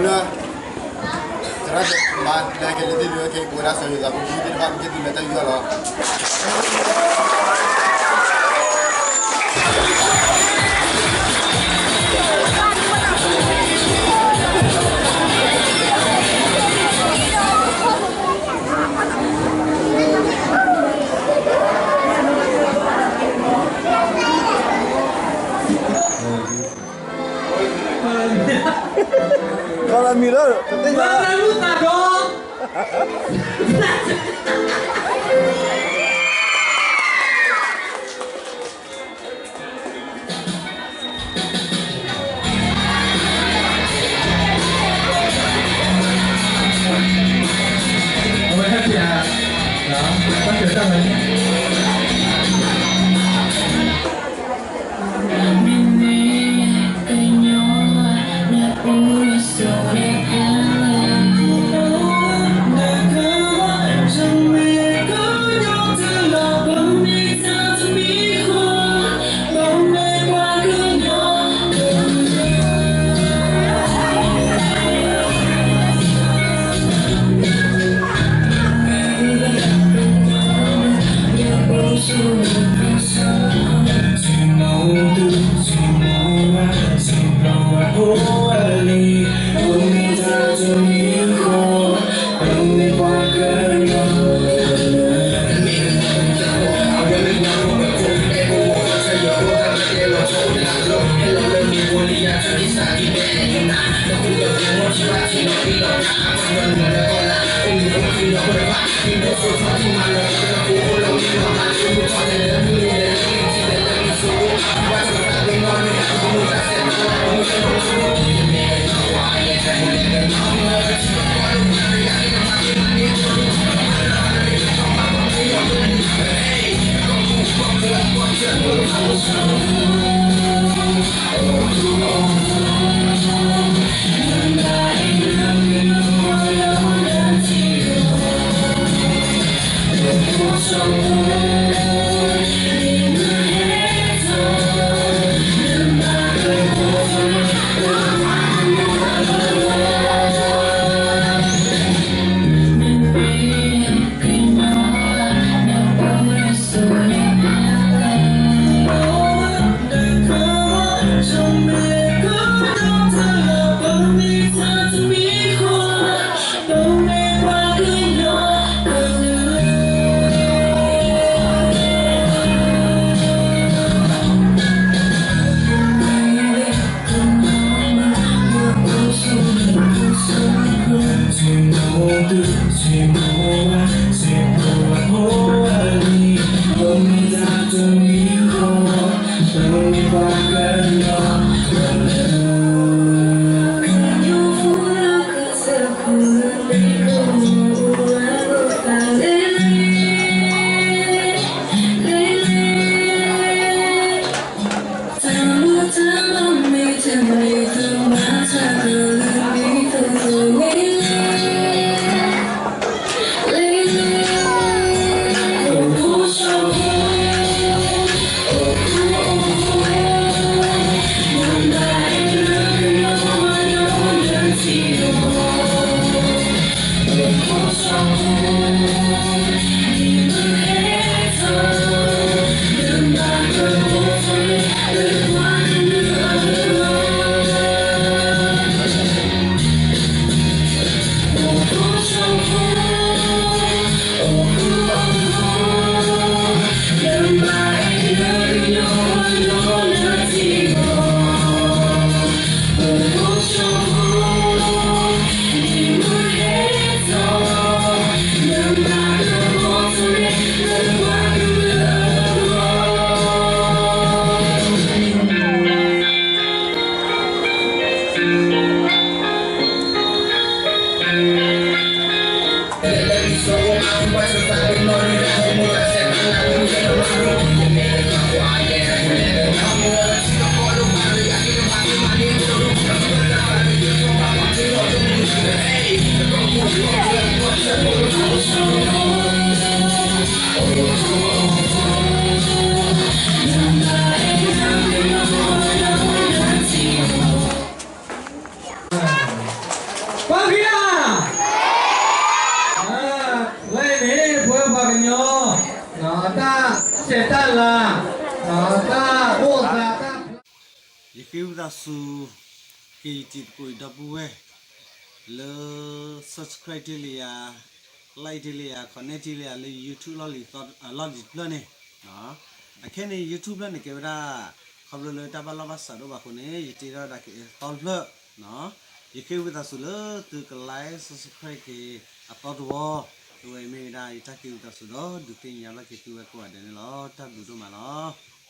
လၢ သရၣ်မၤလၢက့ၤလၢသ့ၣ်လွံၢ်က့ၤ ပဝဲဒၣ်စီၤယိၤသးဖိသ့ၣ်တဖၣ် ပက့ၤတုၤလၢတၢ်ယူးယီၣ်လီၤ. ကီၢ်လၢမံၤလၢ တသ့ၣ်ညါ မၤလၢမုၢ်သးဒီး အဝဲဟဲပၠး တၢ်ကၢၤတၢ်ဝဲ က့ၤဝံသးစူၤ က့ၤယတံၤသကိးအံၤဒီပုၢ်ဝဲၢ် လၢ subscribe တ့ၢ်လံယၤ, like တ့ၢ်လံယၤ, comment တ့ၢ်လံယၤလၢ YouTube လီၢ်လံၤတဖျၢၣ်န့ၣ်, အခဲန့ၣ် YouTube ဖျၢၣ်န့ၣ်ကဲဝဲဒၣ် ခီဖျိလၢတၢ်ဘၣ်လီၢ်ဘၣ်စးဒိၣ်ဘၣ်အဃိန့ၣ် ယတ့ထီၣ်ဝဲဒၣ်က့ၤအသီတဖျၢၣ်, ယဃ့ဝံသးစူၤလၢသုက like subscribe က့ၤအသီတဝီ, အဝဲမ့ၢ်ဝဲဒၣ်ယတၢ်က့ၤဝံသးစူၤဒီးဒုးသ့ၣ်ညါဘၣ်က့ၤသုဝဲကိးဂၤဒဲးန့ၣ်လီၤ. တၢ်ဘျုးဒိၣ်မးလီၤ.